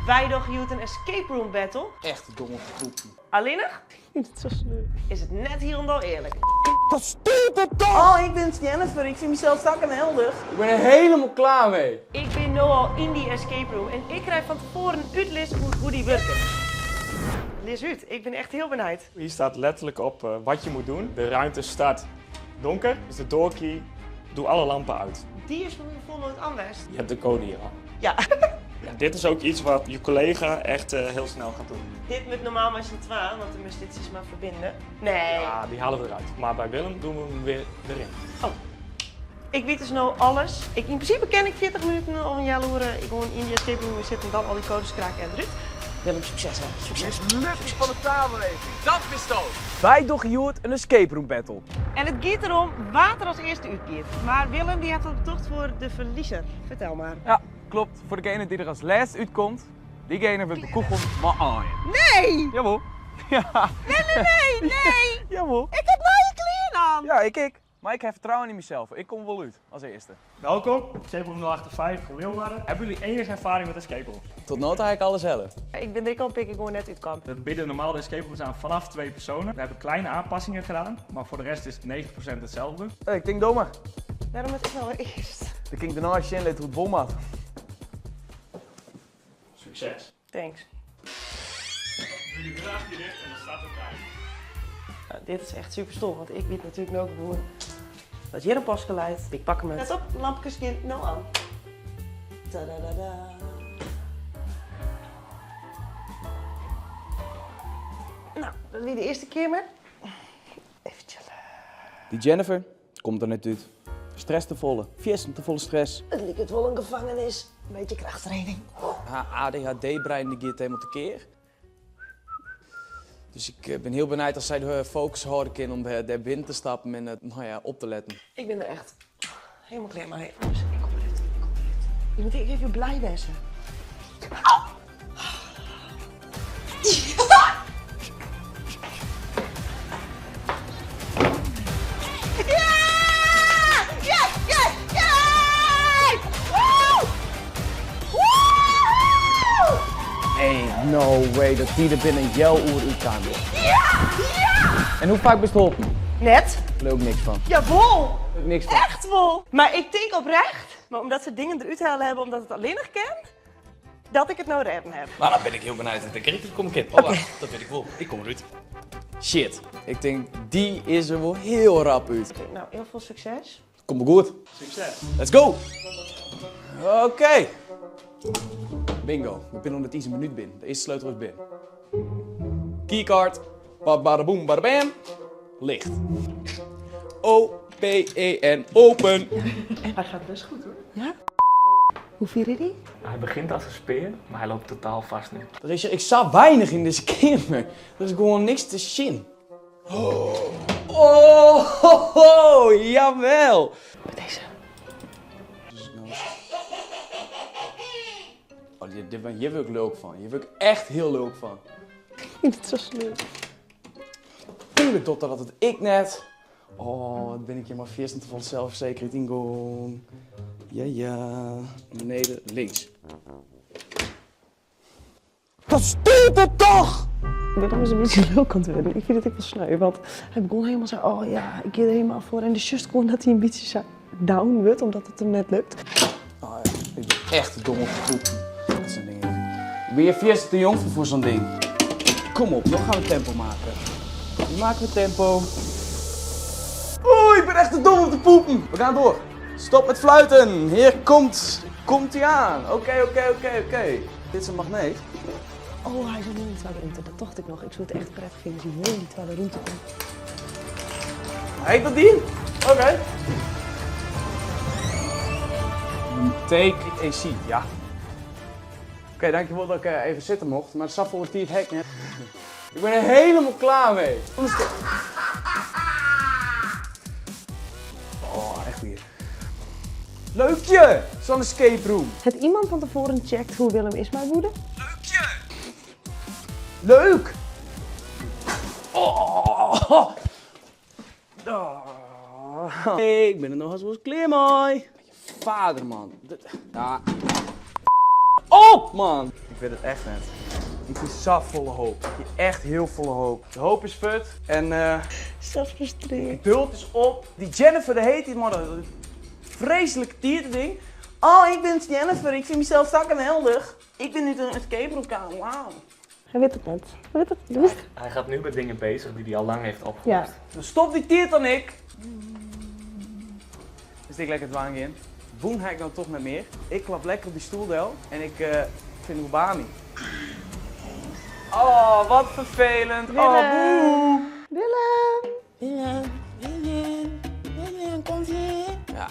Wy dogge hjoed in escape room battle. Echt domme groepie. Allinnich is it net hielendal earlik. Dat stiet der toch! Oh, ik bin Jennifer. Ik fyn mysels tak en heldich. Ik ben er helemaal klaar mee. Ik bin no al yn dy escape room en ik krij fan tefoaren útlis oer hoe dy wurket. Lis út, ik bin echt hiel benijd. Hier staat letterlijk op wat je moet doen. De ruimte start donker, dus de doorkey, doe alle lampen uit. Dy is foar myn gefoel noait anders. Je hebt de code hier al. Ja. Ja, dit is ook iets wat je collega echt heel snel gaat doen. Dit moet normaal mei syn twa, want dan moest dit sis mar ferbinden. Nee. Ja, die halen we eruit. Maar bij Willem doen we hem weer erin. Oh. Ik wit dus no alles. Ik, yn prinsipe kin ik 40 minuten of in healoere gewoan yn dy escape room sitte en dan al dy codes kraken en derút. Willem, sukses hè. Sukses. Lucht fan de samenleving, dat bisto! Wy dogge hjoed in escape room battle. En it giet derom wa't der as earste útgiet. Mar Willem dy hat wat betocht foar de ferliezer. Fertel mar. Ja, klopt. Foar degene dy't der as lêste útkomt, diegene wurdt bekûgeld mei aaien. Nee! Jawol. Ja. Nee, nee, nee, nee! Jawol. Ik ha nije klean oan! Ja, ik ek. Mar ik ha fertrouwen yn mysels. Ik kom wol út as earste. Welkom, Escape Room 058 Leeuwarden. Hebben jullie enige ervaring met escape rooms? Tot no ta ha ik alles helle. Ik bin der ek al in pear kear gewoan net útkaam. We bieden normaal de escape rooms aan vanaf 2 personen. We hebben kleine aanpassingen gedaan, maar voor de rest is het 90% hetzelfde. Hey, ik tink do mar. Wêrom moat ik no wer earst? Dan kin ik dêrnei sjen litte hoe't it wol moat. Succes. Thanks. Jullie dragen die dicht en dan staat het bij. Nou, dit is echt super stom, want ik wit natuerlik no gewoan dat hjir in paske leit. Ik pak him. Let op, lampkes gean no oan. Tadadada. Nou, dat wie de earste keamer. Even chillen. Dy Jennifer komt der net út. Stress te folle, fiersten te folle stress. It liket wol in gefangenis. In beetje krachttraining. Har ADHD-brein die giet helemaal tekear. Dus ik bin hiel benijd as sy de focus hâlde kin om dêr binnen te stappen en no ja, op te letten. Ik bin der echt helemaal klear mei. Dus ik kom derút, ik kom derút. Je moet ek even blij wêze. Ain't no way dat dy der binnen in healoere útkaam is. En hoe faak bist holpen? Net. Leau ik niks fan. Jawol! Leau ik niks fan. Echt wol! Mar ik tink oprecht, mar omdat se dingen derút helle hawwe omdat it allinnich kin, Dat ik it no rêden heb. No, dan bin ik hiel benijd dat ik derút komme kin. Oh, wacht, dat wit ik wol. Ik kom derút. Shit, ik tink dy is der wol hiel rap út. No, hiel folle sukses. Komt wol goed. Sukses. Let's go! Oké. Bingo, we binne oan it izer minút binnen. De earste sleutel is binnen. Keycard. Babadaboom, badabam. Licht. O-P-E-N, open. Hij gaat best goed hoor. Ja? Hoe fier is die? Hij begint als een speer, maar hij loopt totaal vast nu. Er is ik sa weinig yn dizze keamer. Der is gewoan niks te sjen. Oh, ho, ho, jawel! Met deze. Oh, hjir wurd ik lulk fan. Hjir wurd ik echt hiel lulk fan. Dit is zo sneu. Tuurlijk docht dat it ik net. Oh, wat bin ik hjir mei fierstente folle selfverzekerheid yn gong. Ja, ja. Beneden links. Dat stiet er toch! Willem is in bytsje lulk oan it wurden. Ik fyn it ek wol sneu, want hy begûn helemaal sa, oh ja, ik gean der helemaal foar. En dan sjochst gewoan dat hy in bytsje sa down wurdt, omdat it him net lukt. Oh ja, ik bin echt dom op de poep. Dat soort dingen. Ik ben hjir fierste te jong foar sa'n ding. Kom op, no gaan we tempo maken. Nu maken we tempo. Oeh, ik ben echt te dom om te poepen. We gaan door. Stop met fluiten. Hier komt, komt hij aan. Oké, oké, oké, oké. Dit is een magneet. Oh, hy is al yn de twadde rûnte. Dat tocht ik noch. Ik soe it echt prettig fine as hy wol yn dy twadde rûnte komt. Heet dat dien? Oké. Take a seat, ja. Oké, dankjewol dat ik even sitte mocht, mar safolle tiid ha ik net. Ik ben er helemaal klaar mee. Oh, echt weer. Leukje! Zo'n escape room. Hat iemand fan tefoaren checkt hoe Willem is mei woede? Leukje! Leuk! Oh! Oh. Ik ben er noch hast wolris klear mei. Je vader, man. Ja. Op, man! Ik wit it echt net. Ik hie sa folle hoop. Ik hie echt hiel folle hoop. De hoop is fuort en Sa frustrearre. geduld is op. Dy Jennifer, de heet dy mei dat freeslike tierding. Oh, ik bin Jennifer. Ik fyn mysels sa geweldich. Ik bin út in escape room kaam. Wauw. Hy wit it net. Hy wit it net. Hij gaat nu met dingen bezig die hij al lang heeft opgelost. Ja. Dan stop dy tiid dan ek. Dus ik lekker dwaan gean. Wûn ha ik dan toch net mear. Ik klap lekker op dy stoel del en ik fyn Ubami. Oh, wat ferfelend. Oh, boe. Willem! Willem, Willem, Willem, kom hier. Ja.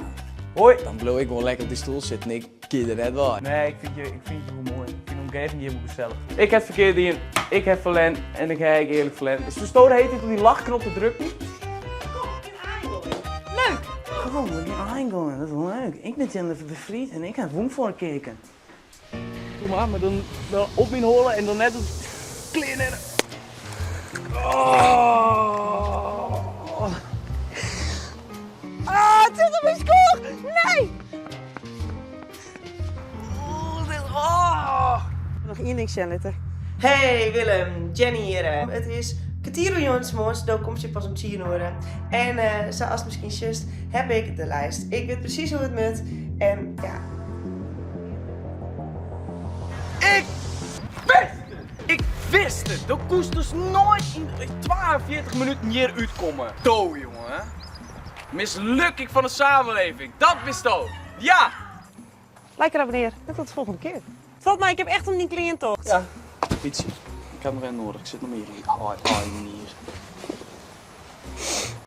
Hoi. Dan bliuw ik gewoan lekker op dy stoel sitten. Ik kin der net wei. Nee, ik fyn je, ik fyn je wol moai. Ik fyn de omgeving hjir wol gesellich. Ik ha ferkeard dien. Ik ha ferlern en ik ha ek earlik ferlern. Is ferstoar de hiele tiid op dy lachknop te drukken? Leuk! Oh, we gaan aangaan. Dat is leuk. Ik ben Jennifer de Vries en ik heb woen voor gekeken. Doe maar, maar dan, dan op mijn holle en dan net het klean en. Oh. Ah, it sit op myn skoech! Nee! Oeh, dit, oh. Noch ien ding sjen litte. Hey Willem, Jenny hjir. It is kertier oer njoggen moarns, do komst hjir pas om tsien oere. En eh, sa ast miskien sjochst, ha ik de lijst. Ik wit presys hoe't it moat. En ja, Ik wist it! Ik wist it! Do koest dus noait yn 42 minuten hjir útkomme. Do, jonge. Mislukking fan de samenleving, dat bisto. Ja! Like en abonnear en tot de folgjende kear. Falt my, ik ha echt om dyn klean tocht. Ja. Bytsje. Ik ha noch even nedich. Ik sit noch mear yn. Ai, ai, hier.